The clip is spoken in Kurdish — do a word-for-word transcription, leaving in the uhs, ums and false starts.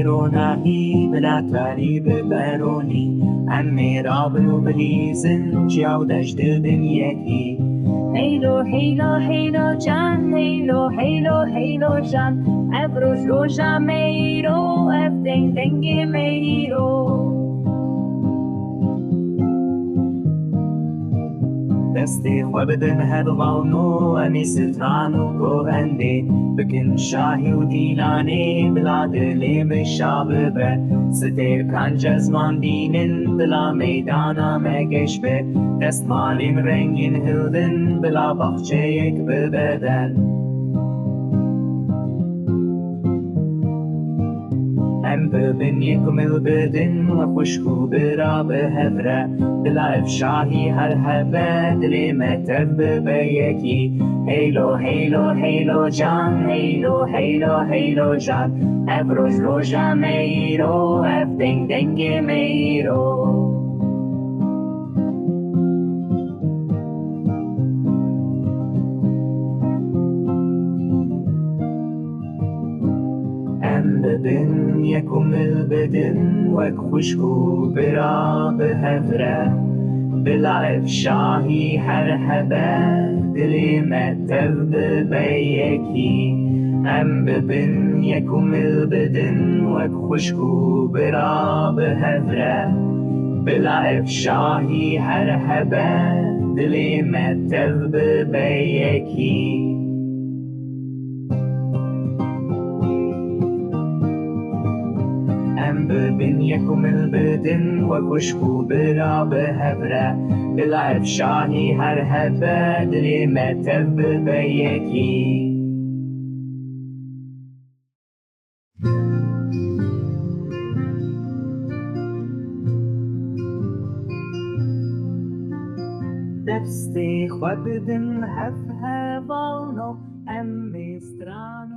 Ronahî bila tarî bibe ronî, em mêra bin û bilîzin, çiya û deş dibin yekî. Heylo, heylo, heylo can, heylo, heylo, heylo can. Ev roj roja me îro, ev deng dengê me îro. Destê xwe bidin hev balno, em ê stran û govendê bikin şahî û dîlanê, bila dilê min şa bibe. Stêrkan cezman dînin, bila meydana me geş be. Destmalên rengîn hildin, bila baxçeyek bibe der. Em bibin yek û mil bidin we xwişk û bira bi hev re. Bila ev şahî her hebe, dilê me tev bibe yekî. Heylo, heylo, heylo can, heylo, heylo, heylo can. Ev roj roja me îro, ev deng dengê me îro. Em bibin yek û mil bidin wek xwişk û bira bi hev re. Bila ev şahî her hebe, dilê me tev bibe yekî. Em bibin yek û mil bidin wek xwişk û bira bi hev re. Bila ev şahî her hebe, dilê me tev bibe yekî. Em bibin yek û mil bidin wek xwişk û bira bi hev re. Bila ev şahî her hebe, dilê me tev bibe yekî. Destê xwe bidin hev hevalno, em ê stran